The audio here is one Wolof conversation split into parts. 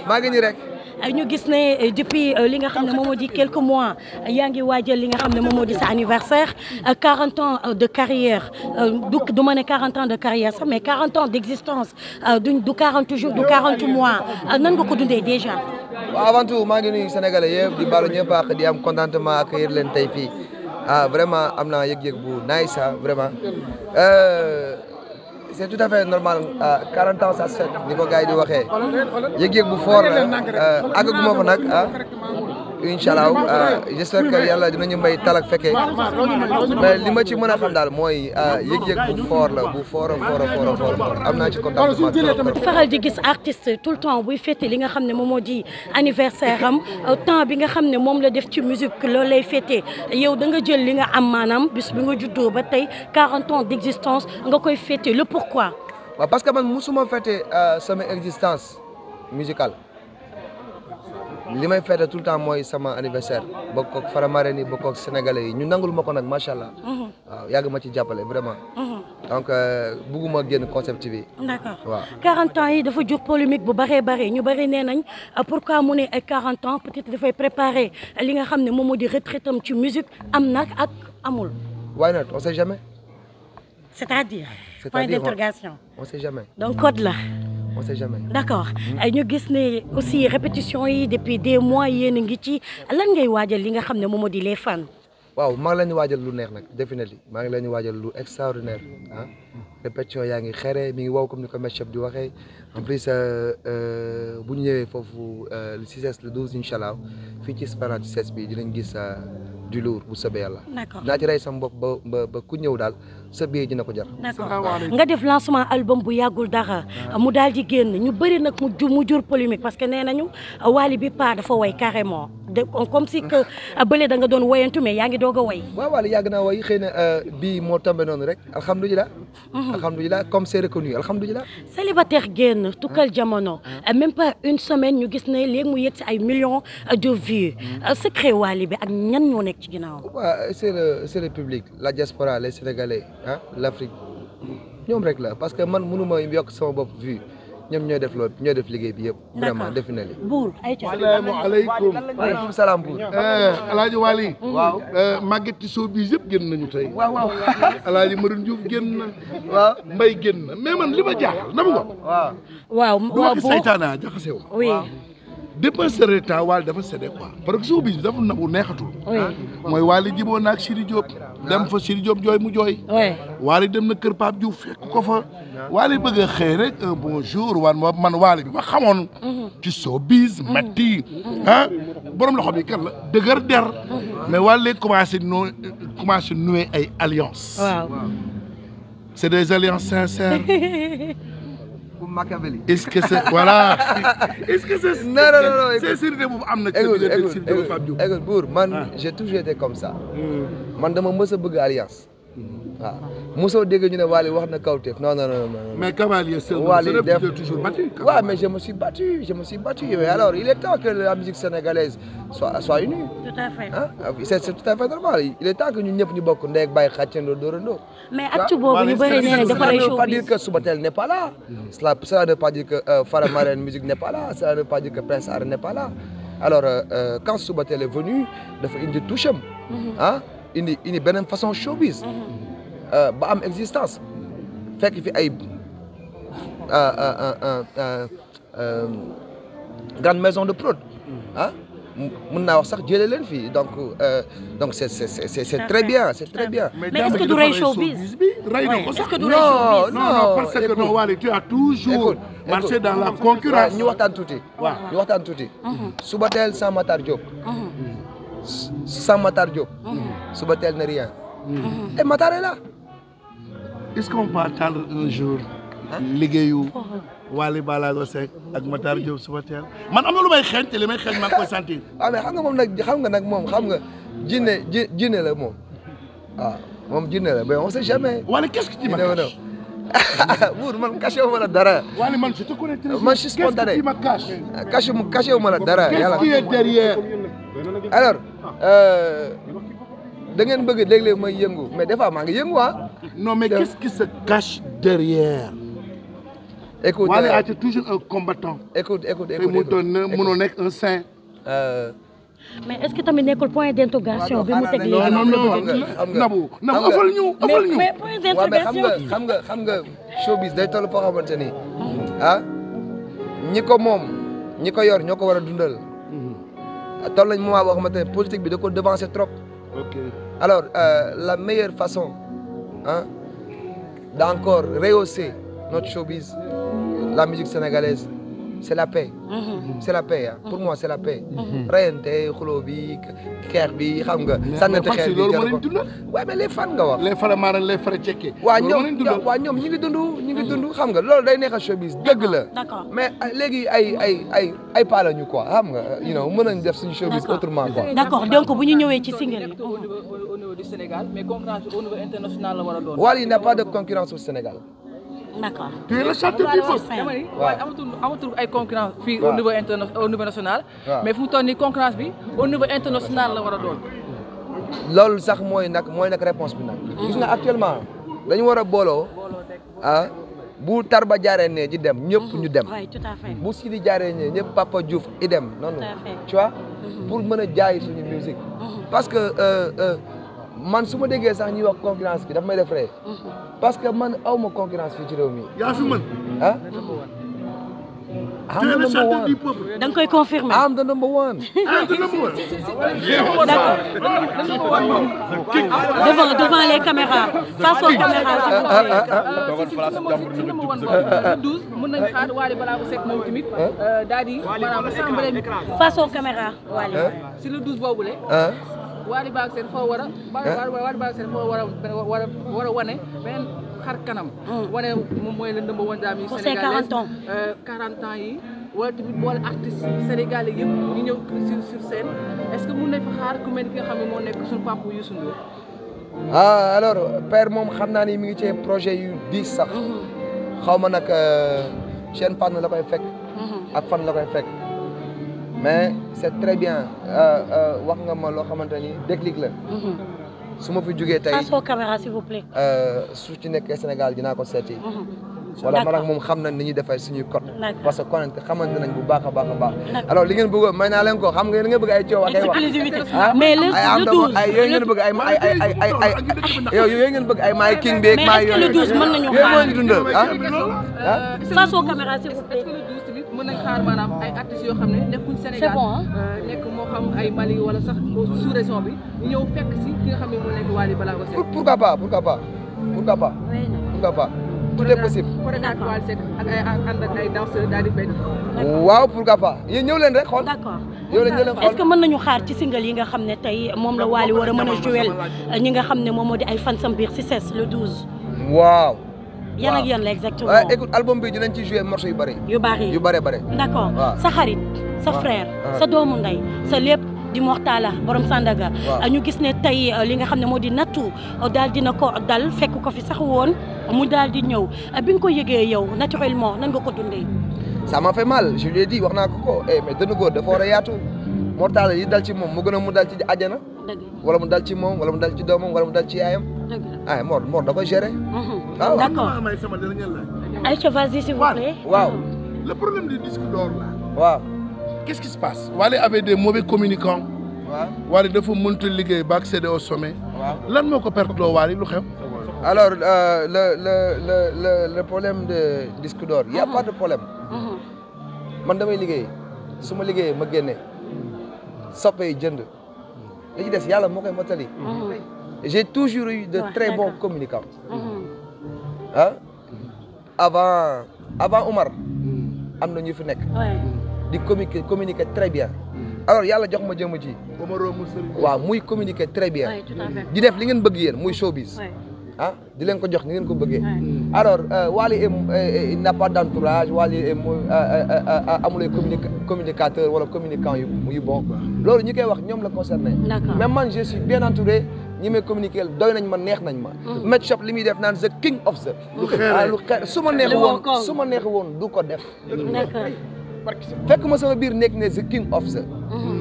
maa ngi nii rek. ñu gis ne depuis li nga xam ne moom moo di quelques mois yaa ngi waajal li nga xam ne moom moo di sa anniversaire 40 ans de carrière du ma ne 40 ans de carrière sax mais 40 ans d'existence du 40 jours du 40 mois nan nga ko dundee déjà. waaw avant tout maa ngi nuyu Sénégalais yëpp di baalu ñëpp ak di am contentement accueillir leen tey fii vraiment am naa yëg-yëg bu nice vraiment. C'est tout à fait normal 40 ans ça se fait ni ko gars yi di waxee yëg-yëg bu fort la àggaguma fa nag incha allah j'espère que yàlla dinañu may talak fekkee mais li ma ci mën a xam daal mooy yëg-yëg bu fort la bu fort am naa ci contentement. faral di gis artiste tout le temps buy fêté li nga xam ne moom moo di anniversaire am temps bi nga xam ne moom la def ci musique loolu lay fêté yow da nga jël li nga am maanaam bis bi nga juddoo ba tey 40 ans d'existence nga koy fêté le pourquoi. waaw parce que man musuma fêté sama existence musicale. li may fête tout le temps mooy sama anniversaire bokk ak Faramareen yi bokk ak sénégalais yi ñu nangul ma ko nag macha allah. waaw yàgg ma ci jàppale vraiment. donc bugguma génn concept bi. d'accord waaw 40 ans yi dafa jur polémique bu bëree bëri ñu bëri nee nañ pourquoi mu ne ay 40 ans peut-être dafay préparer li nga xam ne moom moo di retraite am ci musique am nag ak amul. why not on sait jamais. c'est-à-dire point d'interrogation. on sait jamais. donc code la. on sait jamais. d'accord ñu gis ne aussi répétition yi depuis des mois yéen a ngi ci lan ngay waajal li nga xam ne moom moo di les fans. waaw maa ngi leen di waajal lu neex nag definitely maa ngi leen di waajal lu extraordinaire répétition yaa ngi xere mi ngi wow comme ni ko Metchep di waxee en plus bu ñu ñëwee foofu le 6 le 12 incha allah fii ci Esplanade CES bi dinañ gis du lourd bu soobee yàlla. d'accord naa ci rey sama bopp ba ku ñëw daal sa biir dina ko jar. d'accord nga def lancement album bu yàggul dara mu daal di génn ñu bëri nag mu jur polémique parce que nee nañu Wally bi pas dafa way carrément de comme si que bële da nga doon woyantu mais yaa ngi doog a way. waaw Wally yàgg naa way xëy na bii moo tombé noonu rek alhamdulilah. alhamdulilah comme c'est reconnu alhamdulilah. célibataire génn tukkal jamono même pas une semaine ñu gis ne léegi mu yegg si ay millions de vues secret Wally bi ak ñan ñoo nekk ci ginnaaw. waaw c'est le public la diaspora les Sénégalais l'Afrique ñoom rek la parce que man mënuma yokk sama bopp vue ñoom ñooy def loolu ñooy def liggéey bi yëpp. vraiment definitely. Buur ayca. salaamaaleykum. waaleykum salaam Buur. Alaaji Wally. waaw. Maguette Sow bi yëpp génn nañu tey. waaw. Alaaji Marin Diouf génn na. waaw. Mbaye génn na mais man li ma jaaxal na mu ko. waaw. waaw Buur saytaana jaxase wu. oui. depuis ce temps Wally dafa séddee quoi parce que suuf bi dafa nabu neexatul. oui. mooy Wally jiboo naag Sidi Diop. dem fa Sidi Diop jooy mu jooy. oui. Wally dem na kër Pape Diouf fekk ko fa. Wally bëgg a xëy rek un bonjour man Wally bi ma xamoon. ci showbiz metti borom loxo bi kan la dëgër der. mais Wally commencé nouer ay alliances. waaw. c'est des alliances sincères. Machiavelli. est-ce que c'est voilà est-ce que c'est. non sincérité boobu am na. écoute Buur man j'ai toujours été comme ça. man dama mës a bëgg alliance. waaw mosoo dégg ñu ne Wally wax na kawteef non. mais Cavalier Seul Wally def toujours battu. waaw mais je me suis battu et alors il est temps que la musique sénégalaise soit unie. tout à fait. c'est tout à fait normal il est temps que ñun ñëpp ñu bokk ndey ak bàyyi xàccandoo dóorandoo. mais actu boobu ñu bëri nee nañ dafa lay cela ne veut pas dire que Subatel n'est pas là. cela ne veut pas dire que Faramareen musique n'est pas là cela ne veut pas dire que Prince Art n'est pas là alors quand Subatel est venu dafa indi touche am indi beneen façon showbiz ba am existence fekk fi ay grande maison de prod mën naa wax sax jëlee leen fii donc c'est très bien c'est très bien. mais est-ce que du rey showbiz bi rey na ko sax. non parce que non Wally tu as toujours marché dans la concurrence. ñu waxtaan tuuti. waaw ñu waxtaan tuuti. Subatel sans Matar Diop. sans Matar Diop. Subatel n'est rien. et Matar est là. est-ce qu'on peut attendre un jour. liggéeyu Wally Ballago Seck ak Matar Diop Subatel man am na lu may xeeñ te li may xeeñ maa ngi koy sentir. mais xam nga moom nag xam nga jinne la moom waaw moom jinne la mais on sait jamais. Wally qu'est-ce que tu me caches. Buur man caché wu ma la dara. Wally man je te connais très bien. man je suis spontané. qu'est-ce que tu me caches. caché wu ma la dara. yàlla qu'est-ce qui est derrière. alors da ngeen bëgg léeg-léeg may yëngu mais des fois maa ngi yëngu non mais qu'est-ce qui se cache derrière. écoute Wally a été toujours un combattant. écoute te mu doon mënoo nekk un saint. mais est-ce que tamit nekkul point d'interrogation bi mu teg léegi. Nabou afal ñu. mais point d'interrogation xam nga showbiz day toll foo xamante ni ah ñi ko moom ñi ko yor ñoo ko war a dundal. toll nañ moment boo xamante ne politique bi da ko devancer trop. ok alors la meilleure façon ah d'encore rehausser notre showbiz la musique sénégalaise c'est la paix. c'est la paix ah pour moi c'est la paix. reyante xuloo bi xeex bi xam nga. sànnante xeex bi jar ko waaye mais les fans nga wax. les fara maaran les fara cekke. waa ñoom ñi ngi dund xam nga loolu day neexal showbiz dëgg la. d'accord mais léegi ay pas la ñu quoi xam nga you know mën nañ def suñu showbiz autrement quoi. d'accord donc bu ñu ñëwee ci single yi. au niveau du Sénégal mais concurrence au niveau international la war a doon. Wally n'a pas de concurrence au Sénégal. d'accord. tu es le chanteur du peuple. dama ni waaye amatul ay concurrence fii au niveau national. mais fu mu toll nii concurrence bi au niveau international la war a doon. loolu sax mooy nag réponse bi nag. gis nga actuellement dañu war a booloo bu Tarba jaaree ne di dem ñëpp ñu dem. oui tout à fait. bu Sidi jaaree ne ñëpp Papa Diouf i dem noonu. tu vois pour mën a jaay suñu musique. parce que man su ma déggee sax ñuy wax concurrence bi daf may def ree parce que man aw ma concurrence fii ci réew mi. yaa fi mën. ah. tu es le chanteur du peuple. da nga koy confirmer. I'm the number one. d'accord devant les caméras face aux caméras. si number one le 12 mën nañu xaar Wally Ballago Seck moom tamit daal di maanaam assemblée bi face aux caméras Wally. si le 12 boobule. Wally Ballago Seck dafa war a. Wally Ballago Seck dafa war a wane beneen xar kanam. wane moom mooy le number one daam yi Sénégalais. pour ses 40 ans yi. wala tamit boole artistes sénégalais yëpp ñu ñëw sur scène est-ce que mën nañ fa xaar ku mel ni ki nga xam ne moo nekk suñu papa Youssou Ndour. alors père moom xam naa ni mi ngi ci projet yu 10 sax. xaw ma nag chaîne fan la koy fekk. ak fan la koy fekk. mais c'est très bien wax nga ma loo xamante ni déclic la. su ma fi jugee tey face aux caméras s'il vous plaît. su ci nekkee Sénégal dinaa ko seeti. wala man ak moom xam nañ ni ñuy defee suñuy code. parce que connecté xamante nañ bu baax a baax. alors li ngeen bëgg may naa leen ko xam nga li ngeen bëgg ay coow ak ay wax. exclusivité mais le 12 yooyu ngeen bëgg ay yooyu ngeen bëgg ay maay king beeg maay yooyu. mais est-ce que le 12 mën nañu xaar yooyu dundal face aux caméras s'il vous plaît. est-ce que le 12 tamit mën nañ xaar maanaam ay artistes yoo xam ne nekkuñ Sénégal. nekk moo xam ay Mali wala sax sous région bi ñu ñëw fekk si ki nga xam ne moo nekk Wally Ballago Seck. pourquoi pas. tout est possible. waaw pourquoi pas yéen ñëw leen rek xool. d'accord yow leen xool est-ce que mën nañu xaar ci single yi nga xam ne tey moom la Wally war a mën a jouer ñi nga xam ne moom moo di ay fansam biir ci CES le 12. waaw. yan ak yan la exactement. écoute album bi dinañ ci jouer morceaux yu bari. yu bari. d'accord sa xarit sa frère sa doomu ndey sa lépp. di Mortala borom Sandaga ñu gis ne tey li nga xam ne moo di nattu daal dina ko dal fekk ko fi sax woon mu daal di ñëw bi nga ko yëgee yow naturellement nan nga ko dundee. ça m'a fait mal je lui ai dit wax naa ko mais dënnu góor dafa war a yaatu Mortala yi dal ci moom mu gën a mu dal ci àjjana. wala mu dal ci moom wala mu dal ci doomam wala mu dal ci yaayam. Mor da koy gérer. waaw d'accord. Aïcha, vas-y s'il vous plaît. waaw. le problème du disque d'or là. waaw. Qu'est-ce qui se passe? Wally avait des mauvais communicants. Wally dafa mënut a liggéey ba accéder au sommet. lan moo ko perte loo Wally lu xew. alors le problème de disque d'or y a pas de problème. man damay liggéey su ma liggéeyee ma génne soppe yi jënd li ci des yàlla moo koy mottali. j'ai toujours eu de très bons communicants. avant Omar am na ñu fi nekk. di communiquer très bien alors yàlla jox ma jëmm ci waaw muy communiquer très bien di def li ngeen bëgg yéen muy showbiz di leen ko jox ni ngeen ko bëggee alors Wally il n'a pas d'entourage Wally amul communicateur wala communicant yu bon loolu ñi koy wax ñoom la concerné mais man je suis bien entouré ñi may communiquer doy nañ ma neex nañ ma Met Shop li muy def naan the king of the lu xeer su ma neex woon du ko def fekk ma sama biir nekk ne the king of the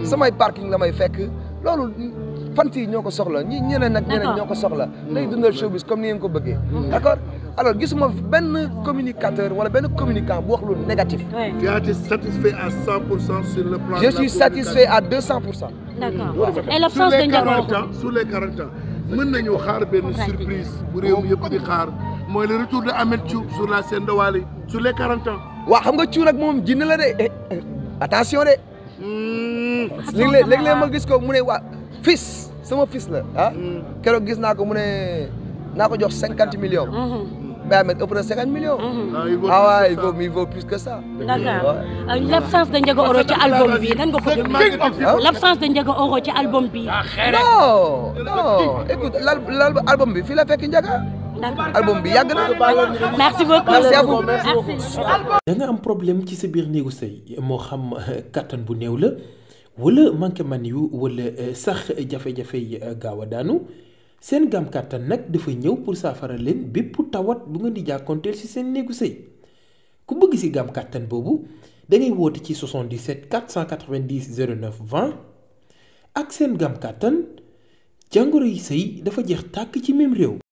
samay parking la may fekk loolu fan yi ñoo ko soxla ñi ñeneen ak ñeneen ñoo ko soxla day dundal showbiz comme ni ngeen ko bëggee d'accord alors gisuma benn communicateur wala benn communicant bu wax lu négatif. Tu as été satisfait à 100% sur le plan. Je suis satisfait à 200%. D'accord. Et l'absence de Ndiago sur les 40 ans mën nañu xaar benn surprise bu réew mi yëpp di xaar mooy le retour de Ameth Thiou sur la scène de Wally sur les 40 ans. waaw xam nga Thiou nag moom jinne la de attention de. léeg-léeg ma gis ko mu ne waa fils sama fils la ah. keroog gis naa ko mu ne naa ko jox 50 millions. mais Ameth ëpp na 50 millions. ah ouais, il vaut plus que ça. D'accord. L'absence de Ndiago Oro ci album bi nan nga ko dundee. L'absence de Ndiago Oro ci album bi. non écoute album bi fii la fekk Ndiaga. album bi yàgg na. merci beaucoup. merci à vous. da nga am problème ci sa biir néegu sëy moo xam kattan bu néew la wala manqué man yu wala sax jafe-jafe yi gaaw a daanu. seen gam kàttan nag dafa ñëw pour saafara leen bépp tawat bu ngeen di jàkkoonteel ci seen néegu sëy ku bëgg ci gam kàttan boobu da ngay woote ci 77 490 09 20 ak seen gam kàttan jàngoro yi sëy dafa jeex tàkk ci même réew.